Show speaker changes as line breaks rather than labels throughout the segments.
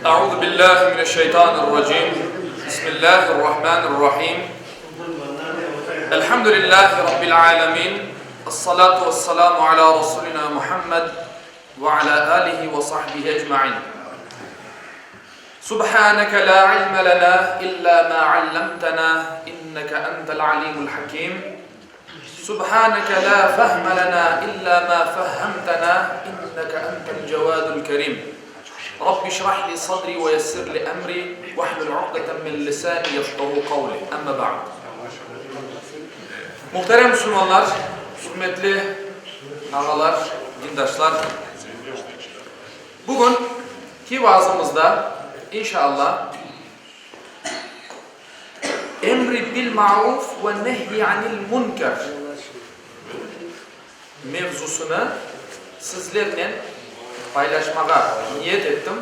Euzu billahi mineşşeytanirracim. Bismillahirrahmanirrahim. Elhamdülillahi rabbil alamin. Essalatu vesselamu ala rasulina Muhammed ve ala alihi ve sahbihi ecmain. Subhaneke la ilme lena illa ma allamtena inneke entel alimul hakim. Subhaneke la fehme lena illa ma fehhemtena inneke entel cevadul kerim. Rabbi şrah li sadri ve yessir li emri vehlul uqdeten min lisani yefkahu kavli. Emme ba'd. Muhterem Müslümanlar, hürmetli ağalar, dindaşlar, bugün ki vaazımızda inşallah Emri bil ma'ruf ve nehyi anil münker mevzusını sizlernen paylaşmağa niyet ettim.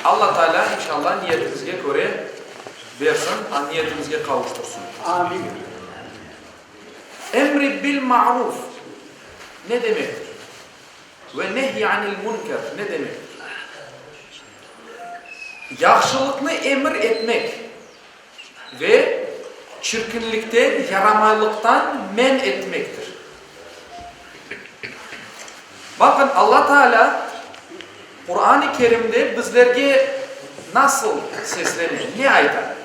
Alla Teala inşallah niyetimizge köre bersin, niyetimizge qavuştırsın.
Amin.
Emri bil ma'ruf ne demektir? Ve nehyi anil münker ne demektir? Yahşılıqnı emir etmek ve çirkinlikten, yaramaylıqtan men etmektir. Baqın, Alla Teala Quran-ı Kerimde bizlerge nasıl seslene, ne ayta?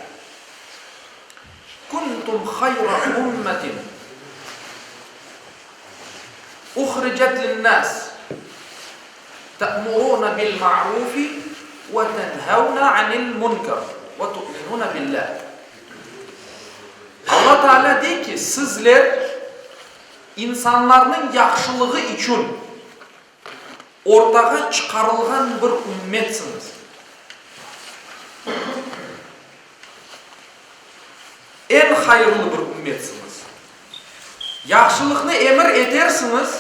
Kuntum hayra ummetin uhricet linnâs te'murûne bil ma'rufi ve tenhevne anil münker ve tu'minûne billâh. Alla Teala dey ki, sizler insanlarnıñ yahşılığı içün ortağa çıqarılğan bir ümmetsiñiz. Eñ hayırlı bir ümmetsiñiz. Yahşılıqnı emir etersiñiz,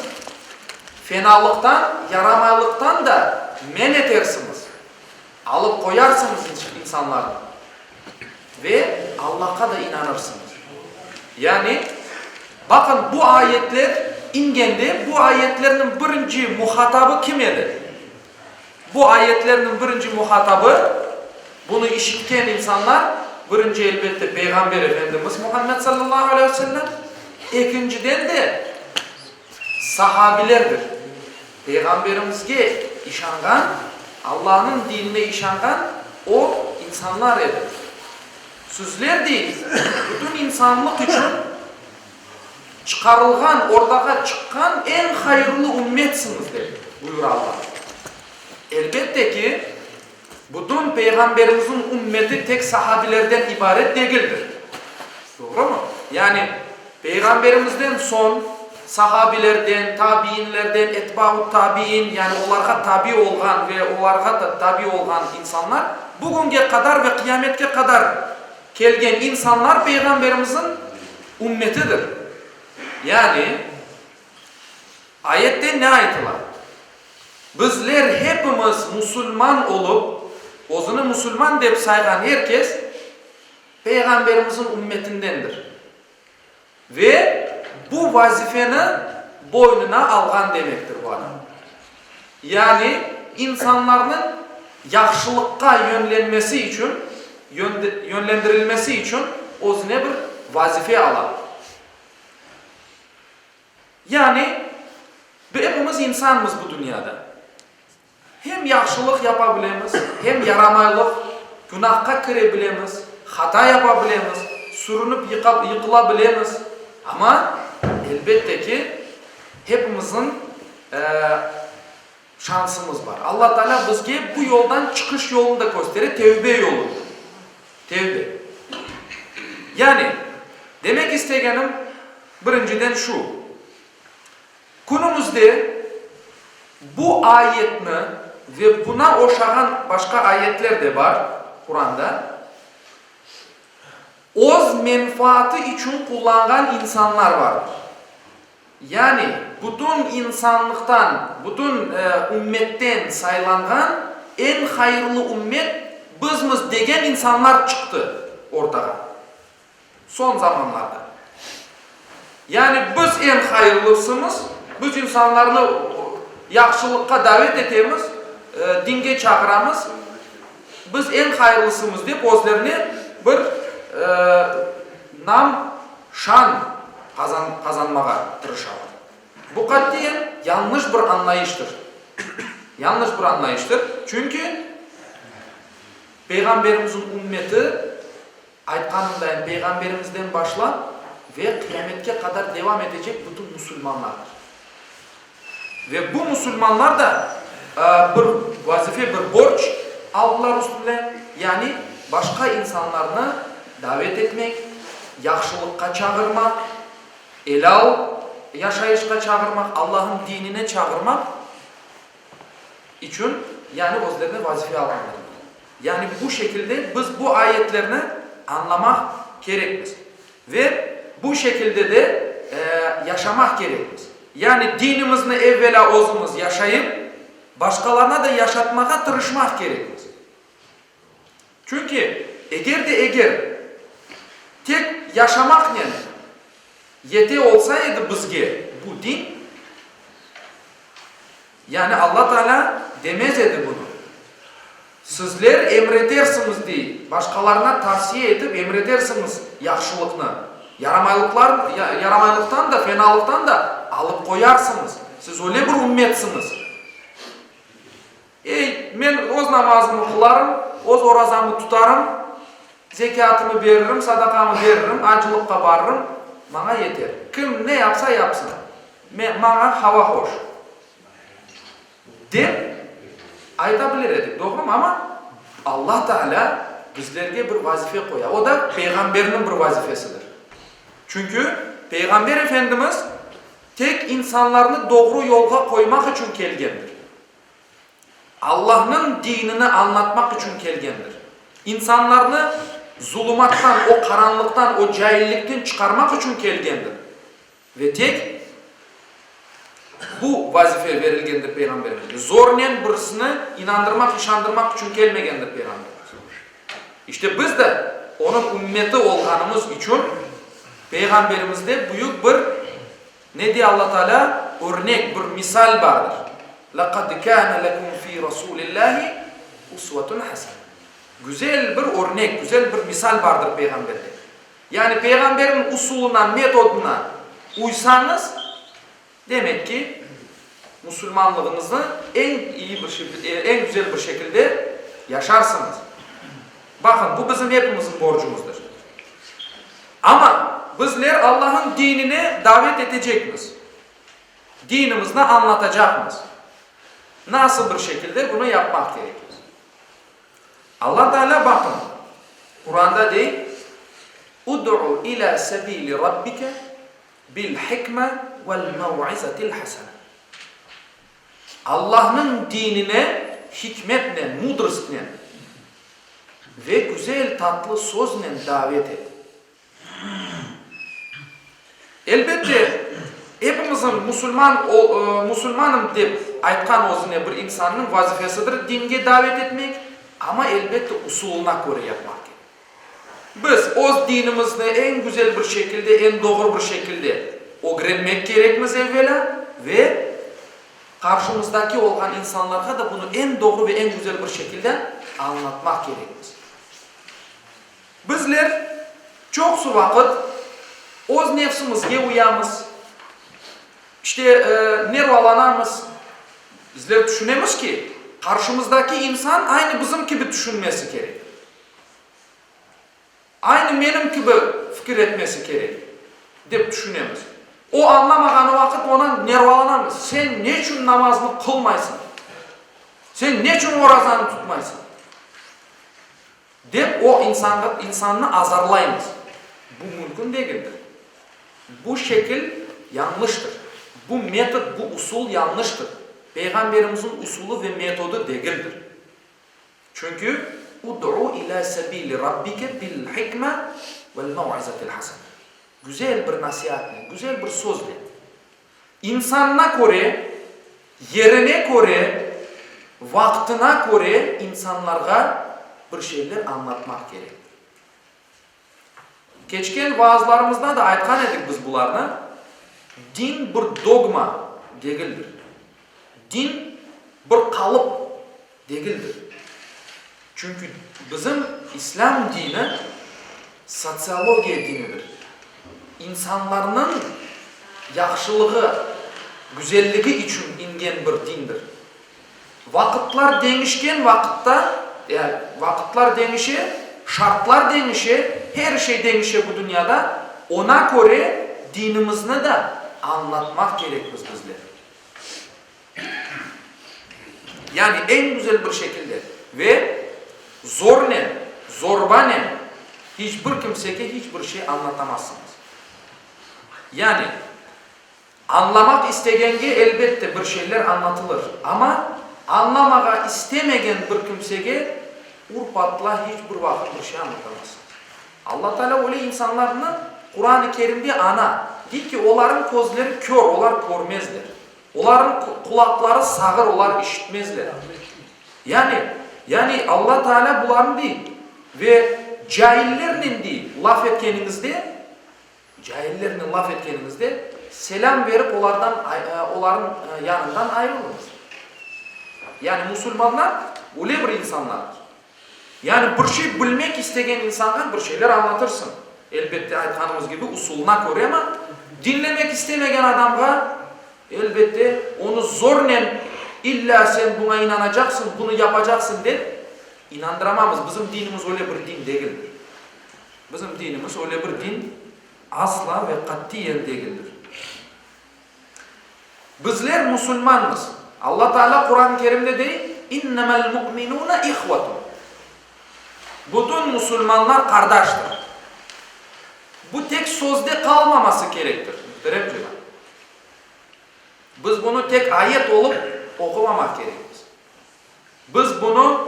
fenalıqtan, yaramaylıqtan da men etersiñiz, alıp qoyarsıñız insanlarnı ve Allahqa da inanırsıñız. Yani, baqın, bu ayetler ingende, bu ayetlerniñ birinci muhatabı kim edi? Bu ayetlerniñ birinci muhatabı, bunı işitken insanlar, birinci, elbette, Peyğamber Efendimiz Muhammed sallallahu aleyhi ve sellem, ekinciden de, sahabilerdir. Peyğamberimizge işanğan, Allanıñ dinine işanğan o insanlar edi. Sizler dey, bütün insanlıq içün Çıqarılğan, ortağa çıqqan eñ hayırlı ümmetsiñiz, dep buyura Alla. Elbette ki, bütün Peyğamberimizniñ ümmeti tek sahabilerden ibaret degildir. Doğrumı? Yani, Peyğamberimizden soñ sahabilerden, tabiinlerden, etba'ut-tabiin, yani olarğa tabi olğan ve olarğa da tabi olğan insanlar bugünge qadar ve qıyametke qadar Kelgen insanlar Peyğamberimizniñ ümmetidir. Yani, ayette ne aytıla? Bizler hepimiz musulman olıp, özüni musulman dep sayğan er kes, Peyğamberimizniñ ümmetindendir. Ve bu vazifeni boynuna alğan demektir bu adam. Yani insanlarnıñ yahşılıqqa yönlenmesi içün, yönlendirilmesi içün özüne bir vazife ala. Yani epimiz insanmız bu dünyada. Hem yahşılıq yapa bilemiz, hem yaramaylıq, günahqa kire bilemiz, hata yapa bilemiz, sürünip yıqıla bilemiz. Amma, elbette ki, hepimizniñ şansımız bar. Alla Taalâ bizge bu yoldan çıqış yolunı da köstere, tevbe yolunı. Tevbe. Yani, demek istegenim, birinciden şu, Künümizde bu ayetni ve buna oşağan başqa ayetler de bar Quranda, öz menfaatı içün qullanğan insanlar vardır. Yani bütün insanlıqtan, bütün ümmetten saylanğan eñ hayırlı ümmet bizmiz degen insanlar çıqtı ortağa. Soñ zamanlarda. Yani biz eñ hayırlısımız, biz insanlarnı yahşılıqqa davet etemiz, dinge çağıramız. Biz eñ hayırlısımız dep özlerine bir nam, şan qazanmağa tırışalar. Bu qatiyen yañlış bir añlayıştır. Yañlış bir añlayıştır. Çünki Peyğamberimizniñ ümmeti, aytqanımdayın, Peyğamberimizden başlap ve qıyametke qadar devam etecek bütün musulmanlardır. Ve bu musulmanlar da bir vazife, bir borc aldılar üstüne, yani başqa insanlarnı davet etmek, yahşılıqqa çağırmaq, elâl yaşayışqa çağırmaq, Allahnıñ dinine çağırmaq içün, yani özlerine vazife alğanlar. Yani bu şekilde biz bu ayetlerni añlamaq kerekmiz. Ve bu şekilde de yaşamaq kerekmiz. Yani dinimizni evvelâ özümiz yaşayıp, başqalarına da yaşatmağa tırışmaq kerekmiz. Çünki eger de eger tek yaşamaqnen yete olsa edi bizge bu din, yani Alla Teala demez edi bunı. Sizler emretersiñiz, dey, başqalarına tavsiye etip emretersiñiz yahşılıqnı, yaramaylıqlar, yaramaylıqtan da, fenalıqtan da alıp qoyarsıñız. Siz öyle bir ümmetsiñiz. Ey, men öz namazımı qılarım, öz orazamı tutarım, zekâtımı beririm, sadaqamı beririm, acılıqqa barırım, maña yeter. Kim ne yapsa yapsın, maña hava hoş. Dep ayta bilir edik, doğrumı? Amma Alla Taalâ bizlerge bir vazife qoya, o da peyğamberniñ bir vazifesidir. Çünki Peyğamber Efendimiz tek insanlarnı doğru yolğa qoymaq içün kelgendir. Allahnıñ dinini añlatmaq içün kelgendir. İnsanlarnı zulumattan, o qaranlıqtan, o caillikten çıqarmaq içün kelgendir. Ve tek bu vazife berilgendir Peyğamberimizge. Zornen birisini inandırmaq, işandırmaq içün kelmegendir Peyğamberimiz. İşte biz de onıñ ümmeti olğanımız içün Peyğamberimizde büyük bir, ne dey Alla Teala, örnek, bir misal bardır. Laqad kâne leküm fî Rasûlillâhi usvetun hasene. Güzel bir örnek, güzel bir misal bardır Peyğamberde. Yani Peyğamberniñ usulına, metodına uysañız, demek ki, musulmanlığıñıznı eñ iyi bir şekilde, eñ güzel bir şekilde yaşarsıñız. Baqın, bu bizim epimizniñ borcumızdır. Amma bizler Allahnıñ dinine davet etecekmiz, dinimizni añlatacaqmız. Nasıl bir şekilde bunı yapmaq kerekmiz? Alla Teala, baqın, Quranda dey, Ud'u ilâ sebîli rabbike bil-hikme vel-mev'izatil hasene. Allahnıñ dinine hikmetnen, mudrostnen, ve güzel tatlı söznen davet et. Elbette, epimizniñ musulman, musulmanım dep aytqan özüne bir insannıñ vazifesidir dinge davet etmek, amma elbette usulına köre yapmaq kerek. Biz öz dinimizni eñ güzel bir şekilde, eñ doğru bir şekilde ögrenmek kerekmiz evvelâ ve qarşımızdaki olğan insanlarğa da bunı eñ doğru ve eñ güzel bir şekilde añlatmaq kerekmiz. Bizler çoqusı vaqıt öz nefsimizge uyamız, işte, nervalanamız. Bizler tüşünemiz ki, qarşımızdaki insan aynı bizim kibi tüşünmesi kerek, aynı menim kibi fikir etmesi kerek, dep tüşünemiz. O añlamağanı vaqıt onan nervalanamız, Sen neçün namaznı qılmaysıñ? Sen neçün orazanı tutmaysıñ? Dep o insanğa, insannı azarlaymız. Bu mümkün degildir. Bu şekil yañlıştır. Bu metod, bu usul yañlıştır. Peyğamberimizniñ usulı ve metodı degildir. Çünki, Ud'u ilâ sebîli rabbike bil-hikme vel-mev'izatil hasene. Güzel bir nasiatnen, güzel bir söznen. İnsanına köre, yerine köre, vaqtına köre insanlarğa bir şeyler añlatmaq kerektir. Keçken vaazlarımızda da aytqan edik biz bularnı, din bir dogma degildir. Din bir qalıp degildir. Çünki bizim İslâm dini sotsiologiya dinidir. İnsanlarnıñ yahşılığı, güzelligi içün ingen bir dindir. Vaqıtlar deñişken vaqıtta, ya vaqıtlar deñişe, şartlar deñişe, her şey deñişe bu dünyada, oña köre dinimizni de añlatmaq kerekmiz bizler. Yani eñ güzel bir şekilde ve zornen, zorbanen hiç bir kimsege hiç bir şey añlatamazsıñız. Yani añlamaq istegenge elbette bir şeyler añlatılır, amma añlamağa istemegen bir kimsege ur-patla hiç bir vaqıt bir şey añlatamazsıñız. Alla Teala öyle insanlarnı Quran-ı Kerimde aña, dey ki, olarıñ közleri kör, olar körmezler. Olarnıñ qulaqları sağır, olar işitmezler. Yani, yani Alla Teala bularnı dey, ve caillernen dey laf etkeniñizde, caillernen laf etkeniñizde, selâm berip olardan, olarnıñ yanından ayrılıñız. Yani musulmanlar öyle bir insanlardır. Yani bir şey bilmek istegen insanğa bir şeyler añlatırsıñ, elbette, aytqanımız kibi, usulına köre, amma diñlemek istemegen adamğa, elbette, onı zornen, illâ sen buña inanacaqsıñ, bunı yapacaqsıñ dep, inandıramamız. Bizim dinimiz öyle bir din degildir. Bizim dinimiz öyle bir din asla ve qatiyen degildir. Bizler musulmanmız. Alla Teala Quran-ı Kerimde dey, İnnemel mu'minune ihvetun. Bütün musulmanlar qardaştır. Bu tek sözde qalmaması kerektir, muhterem cemaat. Biz bunı tek ayet olıp oqumamaq kerekmiz. Biz bunı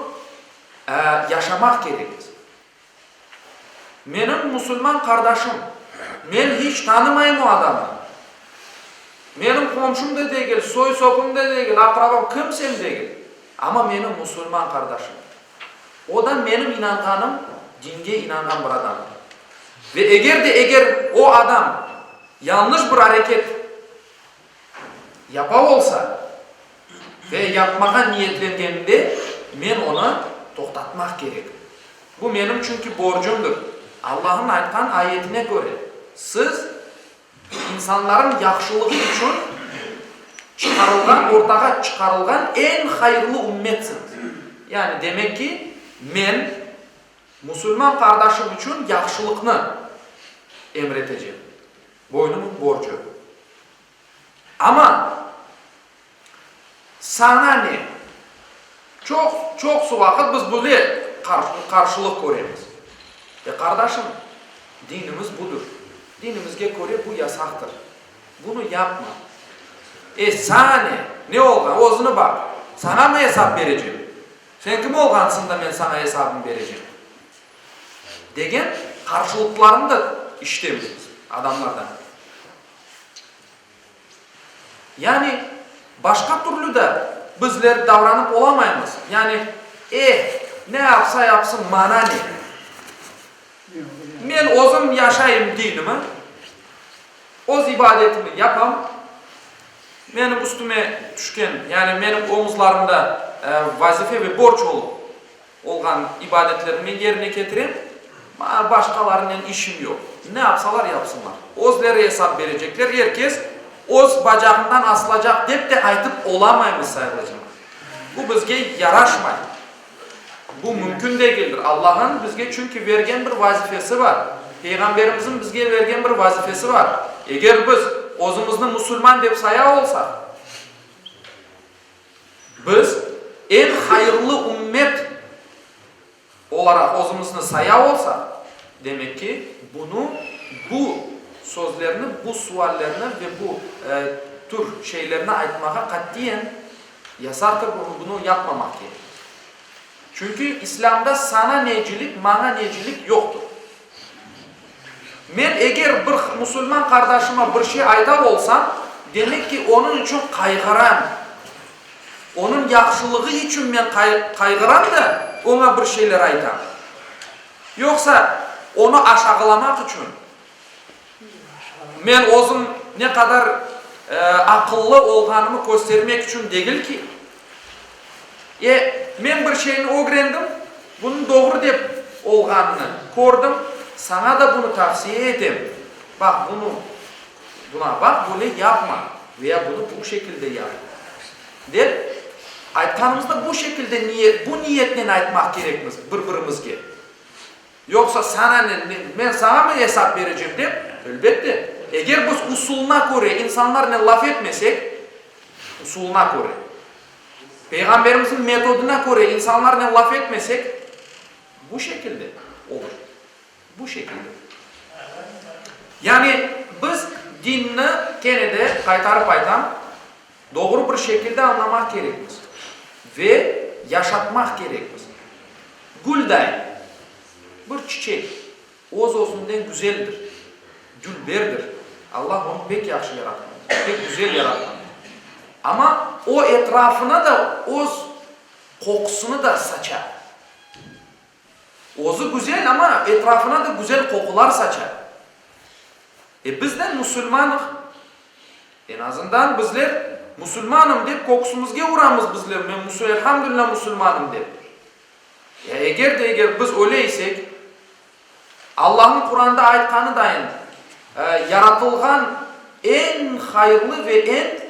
yaşamaq kerekmiz. Menim musulman qardaşım, men hiç tanımayım o adamnı. Menim qomşum da degil, soy-sopum da degil, aqrabam, kimsem degil. Amma menim musulman qardaşım. O da menim inanğanım dinge inanğan bir adamdır. Ve eger de eger o adam yanlış bir areket yapa olsa ve yapmağa niyetlengeninde men onı toqtatmaq kerekim. Bu menim çünki borcumdır. Allahnıñ aytqan ayetine köre, siz insanların yahşılığı içün çıqarılğan, ortağa çıqarılğan eñ hayırlı ümmetsiñiz. Yani, demek ki, men musulman qardaşım içün yahşılıqnı emir etecem. Boynumıñ borcu. Amma saña ne? Çoq, çoqusı vaqıt biz böyle qarşılıq köremiz. E, qardaşım, dinimiz budır. Dinimizge köre bu yasaqtır. Bunı yapma. E, saña ne? Ne olğan? Özüni baq. Sañamı esap berecem? Sen kim olğansıñ da men saña esabımı berecem? Degen qarşılıqlarnı da işitemiz biz adamlardan. Yani, başqa türlü de bizler davranıp olamaymız. Yani, eh, ne yapsa yapsın, maña ne? Men özüm yaşayım dinimi, öz ibadetimi yapam, menim üstüme tüşken, yani menim omuzlarımda vazife ve borc olıp olğan ibadetlerimi men yerine ketirem, maña başqalarınen işim yoq. Ne yapsalar yapsınlar. Özleri esap berecekler, er kes öz bacağından asılacaq dep de aytıp olamaymız, sayğılı cemaat. Bu bizge yaraşmay. Bu mümkün degildir. Allahnıñ bizge çünki bergen bir vazifesi bar. Peyğamberimizniñ bizge bergen bir vazifesi bar. Eger biz özümizni musulman dep saya olsaq, Biz eñ hayırlı ümmet olaraq özümizni saya olsaq, demek ki, bunı, bu sözlerni, bu suallerni ve bu tür şeylerni aytmağa qatiyen yasaqtır, bunı yapmamaq kerek. Çünki İslâmda saña necilik, maña necilik yoqtır. Men eger bir musulman qardaşıma bir şey ayta olsam, demek ki, onıñ içün qayğıram. Onıñ yahşılığı içün men qayğıram da, oña bir şeyler aytam. Yoqsa, onı aşağılamaq içün, men özüm ne qadar aqıllı olğanımı köstermek içün degil ki. E, men bir şeyni ögrendim. Bunıñ doğru dep olğanını kördim, saña da bunı tavsiye etem. Baq, bunı, buna baq, böyle yapma ve ya bunı bu şekilde yap, dep aytqanımızda bu şekilde niyet, bu niyetnen aytmaq kerekmiz bir-birimizge. Yoqsa saña ne, men sañamı esap berecem dep, elbette, eger biz usulına köre insanlarnen laf etmesek, usulına köre, Peyğamberimizniñ metodına köre insanlarnen laf etmesek, bu şekilde olur. Bu şekilde. Yani biz dinni, kene de qaytarıp aytam, doğru bir şekilde añlamaq kerekmiz ve yaşatmaq kerekmiz. Gülday, bir çiçek, öz-özünden güzeldir, dülberdir. Allah onı pek yahşı yaratqandır, pek güzel yaratqandır. Amma o etrafına da öz qoqusını da saça. Özü güzel, amma etrafına da güzel qoqular saça. E biz de musulmanıq. Eñ azından bizler musulmanım dep köksümizge uramız bizler, men elhamdülilâ musulmanım dep. Ya eger de eger biz öyle isek, Allahnıñ Quranda aytqanı dayın, yaratılğan eñ hayırlı ve eñ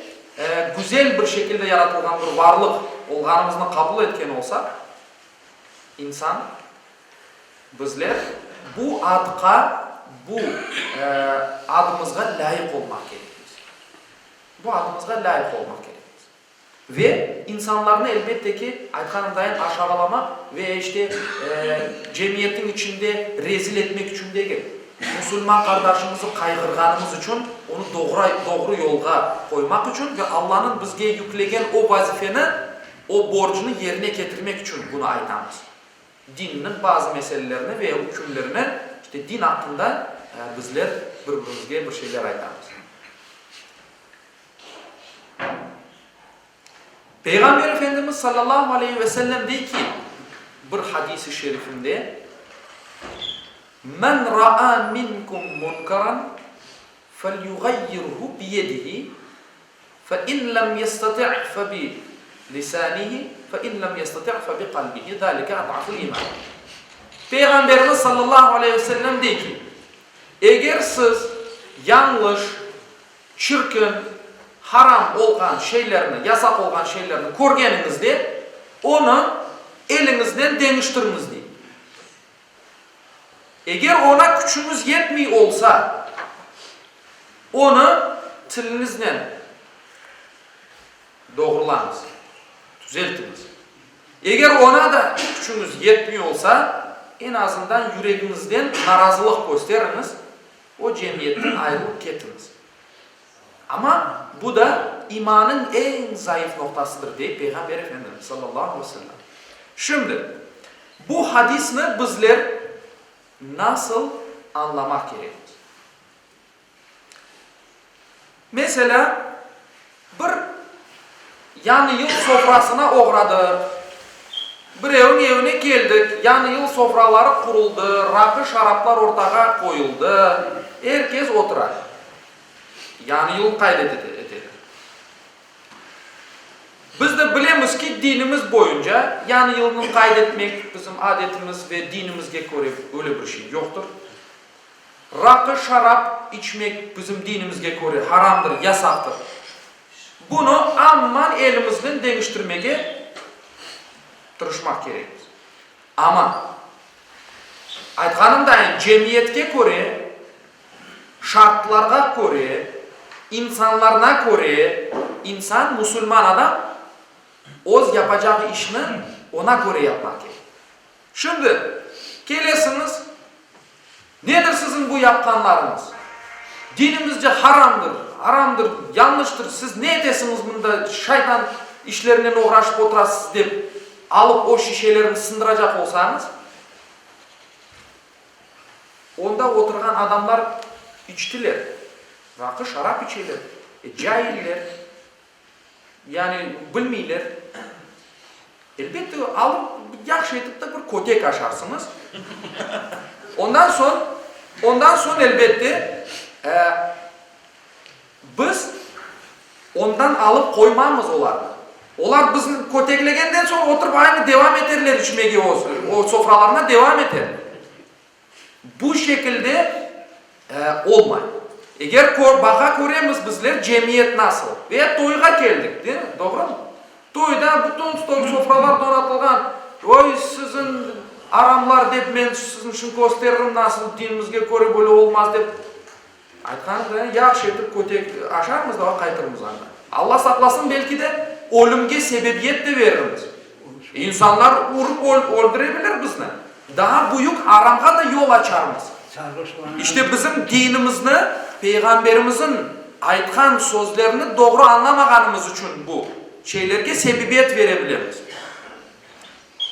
güzel bir şekilde yaratılğan bir varlıq olğanımıznı qabul etken olsaq, insan, bizler bu adqa, bu adımızğa lâyıq olmaq kerekmiz. Bu adımızğa lâyıq olmaq kerekmiz. Ve insanlarnı, elbette ki, aytqanımdayın, aşağalamaq ve, işte, cemiyetniñ içinde rezil etmek içün degil, musulman qardaşımızı qayğırğanımız içün, onı doğru yolğa qoymaq içün ve Allanıñ bizge yüklegen o vazifeni, o borcnı yerine ketirmek içün bunı aytamız. Dinniñ bazı meselelerini ve ükümlerini, işte, din aqqında bizler bir-birimizge bir şeyler aytamız. Peyğamber Efendimiz sallallahu aleyhi ve sellem dey ki, bir hadis-i şerifinde, Men raa minkum munkaran felyuğayyirhu biyedihi, fe in lem yestati' fe bi lisanihi, fe in lem yestati' fe bi kalbihi, zalike ad'aful iman. Peyğamberimiz sallallahu aleyhi ve sellem dey ki, Eger siz yañlış, çirkin, haram olğan şeylerni, yasaq olğan şeylerni körgeniñizde, onı eliñiznen deñiştiriñiz, dey. Eger oña küçüñiz yetmey olsa, onı tiliñiznen doğrulañız, tüzeltiñiz. Eger oña da küçüñiz yetmey olsa, eñ azından yüregiñizden narazılıq kösteriñiz, o cemiyetten ayrılıp ketiñiz. Amma bu da imanıñ eñ zayıf noqtasıdır, dey Peyğamber Efendimiz, sallallahu aleyhi ve sellem. Şimdi, bu hadisni bizler nasıl añlamaq kerekmiz? Meselâ, bir Yañı yıl sofrasına oğradıq. Birevniñ evine keldik, Yañı yıl sofraları quruldı, raqı-şaraplar ortağa qoyuldı, er kes otura. Yañı yılnı qayd eteler. Biz de bilemiz ki, dinimiz boyunca Yañı yılnı qayd etmek bizim adetimiz ve dinimizge köre öyle bir şey yoqtır. Raqı, şarap içmek bizim dinimizge köre haramdır, yasaqtır. Bunı amman elimiznen deñiştirmege tırışmaq kerekmiz. Amma, aytqanımdayın, cemiyetke köre, şartlarğa köre, insanlarına köre, insan, musulman adam, öz yapacağı işni ona köre yapmaq kerek. Şimdi, kelesiñiz, Nedir siziñ bu yapqanlarıñız? Dinimizce haramdır, aramdır, yañlıştır, siz ne etesiñiz mında şaytan işlerinen oğraşıp oturasız dep alıp o şişelerni sındıracaq olsañız, onda oturğan adamlar içtiler, raqı, şarap içeler, e, cailler. Yani, bilmeyler. Elbette, alıp, yahşı etip de bir kötek aşarsıñız. Ondan soñ, ondan soñ, elbette, biz ondan alıp qoymamız olarnı. Olar bizni köteklegenden soñ oturıp aynı devam eterler içmege o sofralarına devam eterler. Bu şekilde olmay. Eger baqa köremiz bizler cemiyet nasıl. Ve toyğa keldik, değil mi? Doğrumı? Toyda bütün stol, sofralar donatılğan. Oy, siziñ aramlar dep men siziñ içün kösteririm nasıl dinimizge köre böyle olmaz dep. Aytqanı da, yahşı etip kötek aşarmız da, qaytırmız anda. Alla saqlasın, belki de ölümge sebebiyet de verirmiz. İnsanlar urıp öldüre bilir bizni. Daa büyük aramğa da yol açarmız. İşte bizim dinimizni, Peyğamberimizin aytqan sözlerini doğru añlamağanımız içün bu şeylerge sebebiyet vere bilemiz.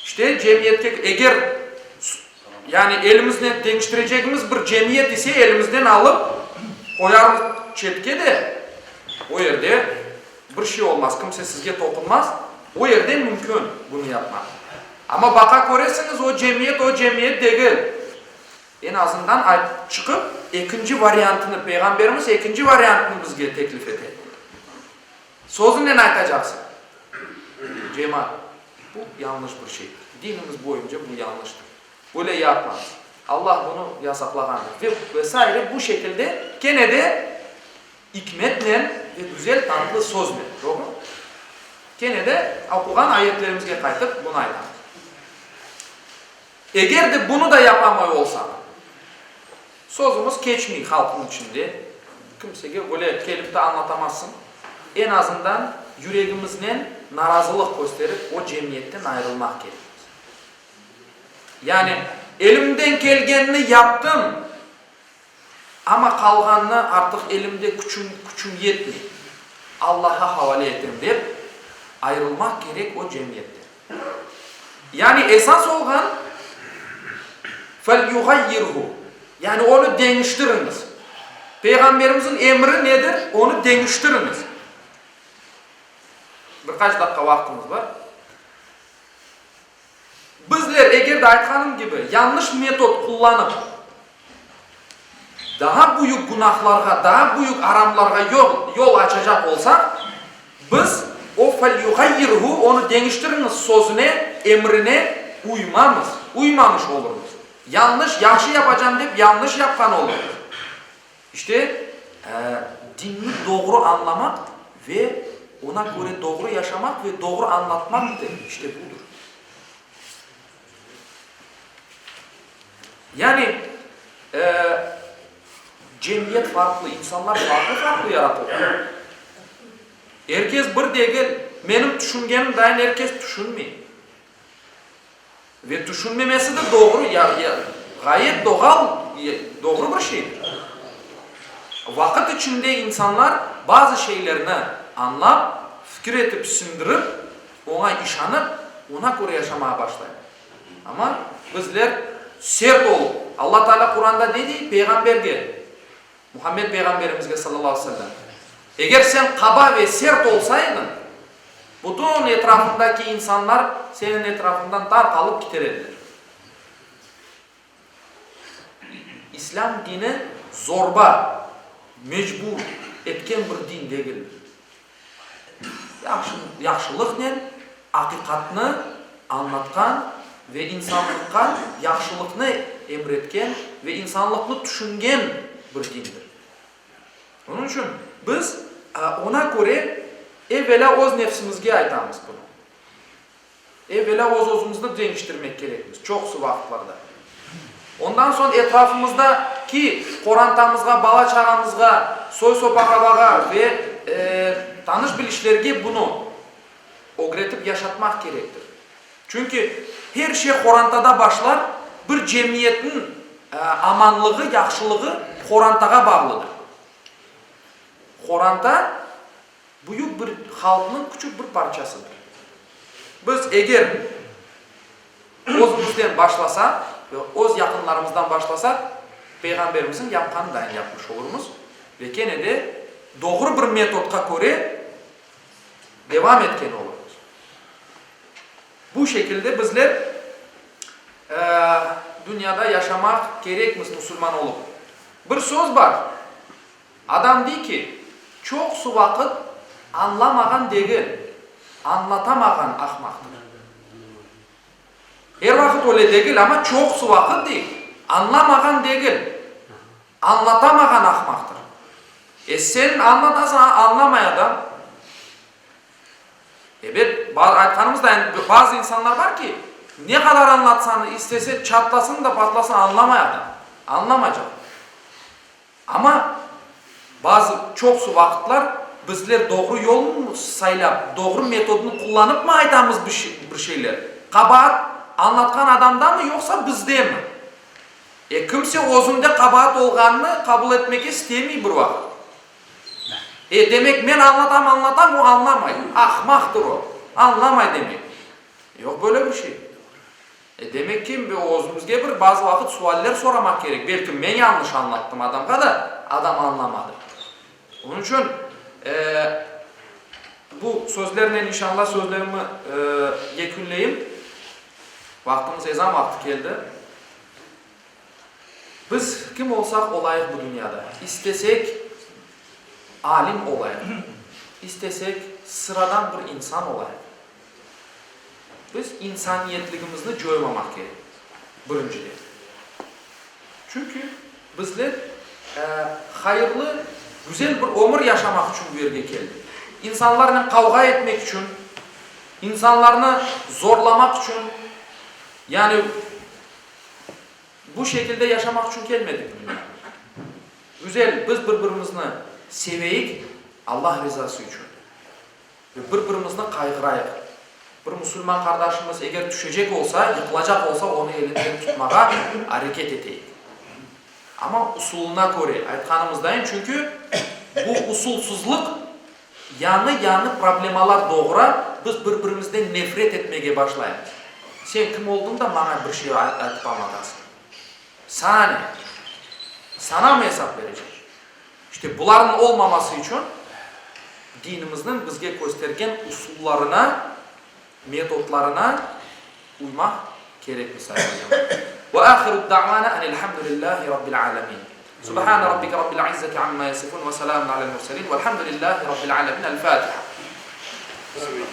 İşte cemiyetke, eger, yani elimiznen deñiştirecegimiz bir cemiyet ise elimizden alıp qoyarmız çetke de, o yerde bir şey olmaz, kimse sizge toqunmaz, o yerde mümkün bunı yapmaq. Amma baqa köresiñiz, o cemiyet o cemiyet degil. Eñ azından ayt, çıqıp ekinci variantını, Peyğamberimiz ekinci variantını bizge teklif ete. Sözünen aytacaqsıñ. Cemaat, bu yañlış bir şeydir. Dinimiz boyunca bu yañlıştır. Böyle yapmañız. Allah bunı yasaqlağandır. Ve ve saire bu şekilde kene de ikmetnen ve güzel tatlı söznen. Doğru? Kene de oquğan ayetlerimizge qaytıp bunı aytamız. Eger de bunı da yapamay olsaq, sözümiz keçmey halqnıñ içinde, kimsege böyle kelip de añlatamazsıñ, eñ azından yüregimiznen narazılıq kösterip o cemiyetten ayırılmaq kerekmiz. Yani elimden kelgenini yaptım, amma qalğanına artıq elimde küçüm, küçüm yetmey, Allaha havale etem dep ayırılmaq kerek o cemiyetten. Yani esas olğan, Felyuğayyirhu, yani onı deñiştiriñiz. Peyğamberimizniñ emri nedir? Onı deñiştiriñiz. Bir qaç daqqa vaqtımız bar. Bizler, eger de aytqanım kibi, yañlış metod qullanıp, daa büyük günahlarğa, daa büyük aramlarğa yol, yol açacaq olsaq, biz o felyuğayyirhu, onı deñiştiriñiz sözüne, emrine uymamız, uymamış olurmız. Yañlış, yahşı yapacam dep, yañlış yapqan olurmız. İşte, dinni doğru añlamaq ve oña köre doğru yaşamaq ve doğru añlatmaq de işte budır. Yani, cemiyet farqlı, insanlar farqlı-farqlı yaratılğan. Er kes bir degil, menim tüşüngenim dayın er kes tüşünmey. Ve tüşünmemesi de doğru, ğayet doğal, doğru bir şeydir. Vaqıt içinde insanlar bazı şeylerni añlap, fikir etip, siñdirip, oña işanıp, oña köre yaşamağa başlaylar. Amma bizler sert olıp, Alla Teala Quranda ne dey peyğamberge, Muhammed peyğamberimizge sallallahu aleyhi ve sellem, Eger sen qaba ve sert olsaydıñ, bütün etrafındaki insanlar seniñ etrafından tarqalıp kiter ediler. İslâm dini zorba, mecbur etken bir din degildir. Yahşılıqnen aqiqatnı añlatqan ve insanlıqqa yahşılıqnı emretken ve insanlıqnı tüşüngen bir dindir. Onıñ içün biz oña köre evelâ öz nefsimizge aytamız bunı. Evelâ öz-özümizni deñiştirmek kerekmiz, çoqusı vaqıtlarda. Ondan soñ etrafımızdaki qorantamızğa, bala-çağamızğa, soy-sop-aqrabağa ve tanış-bilişlerge bunı ögretip yaşatmaq kerektir. Çünki her şey qorantada başlar, bir cemiyetniñ amanlığı, yahşılığı qorantağa bağlıdır. Qoranta büyük bir halqnıñ küçük bir parçasıdır. Biz eger özümizden başlasaq ve öz yaqınlarımızdan başlasaq, Peyğamberimizniñ yapqanıdayın yapmış olurmız ve kene de doğru bir metodqa köre devam etken olurmız. Bu şekilde bizler dünyada yaşamaq kerekmiz musulman olıp. Bir söz bar, Adam dey ki, çoqusı vaqıt añlamağan degil. Añlatamağan ahmaqtır. Er vaqıt öyle degil, amma çoqusı vaqıt dey, añlamağan degil, añlatamağan ahmaqtır. E sen añlatasıñ, añlamay adam. Ebet, aytqanımızday, bazı insanlar bar ki, ne qadar añlatsañ, istese çatlasın da patlasın, añlamay adam, añlamaycaq. Amma bazı, çoqusı vaqıtlar bizler doğru yolnı saylap, doğru metodnı qullanıpmı aytamız bir şeyler? Qabaat añlatqan adamdamı yoqsa bizdemi? E, kimse özünde qabaat olğanını qabul etmege istemey bir vaqıt. E, demek, men añlatam, añlatam, o añlamay. Ahmaqtır o, añlamay demek. Yoq böyle bir şey. E, demek ki, özümizge bir bazı vaqıt sualler soramaq kerek, belki men yañlış añlattım adamğa da, adam añlamadı. Onıñ içün, e, bu sözlernen inşallah sözlerimi, e, yekünleyim. Vaqtımız, ezan vaqtı keldi. Biz kim olsaq olayıq bu dünyada, istesek alim olayıq, istesek sıradan bir insan olayıq, biz insaniyetligimizni coymamaq kerek, birinciden. Çünki bizler hayırlı, güzel bir ömür yaşamaq içün bu yerge keldik. İnsanlarnen qavğa etmek içün, insanlarnı zorlamaq içün, yani Bu şekilde yaşamaq içün kelmedik bu dünyağa. Güzel, biz bir-birimizni seveyik Allah rizası içün. Ve bir-birimizni qayğırayıq. Bir musulman qardaşımız eger tüşecek olsa, yıqılacaq olsa, onı elinden tutmağa areket eteyik. Amma usulına köre, aytqanımızdayın, çünki bu usulsızlıq Yañı-yañı problemalar doğura, biz bir-birimizden nefret etmege başlaymız. Sen kim oldıñ da maña bir şey aytıp añlatasıñ? Saña ne? Sañamı esap berecek? İşte, bularnıñ olmaması içün dinimizniñ bizge köstergen usullarına, metodlarına uymaq kerekmiz, sayın ocam. Ve ahiru da'vana enelhamdülillahi rabbil alemin. Subhane rabbike rabbil izzeti amma yasifun ve selamun alel murselin velhamdülillahi rabbil alemin. El Fatiha.
Amin.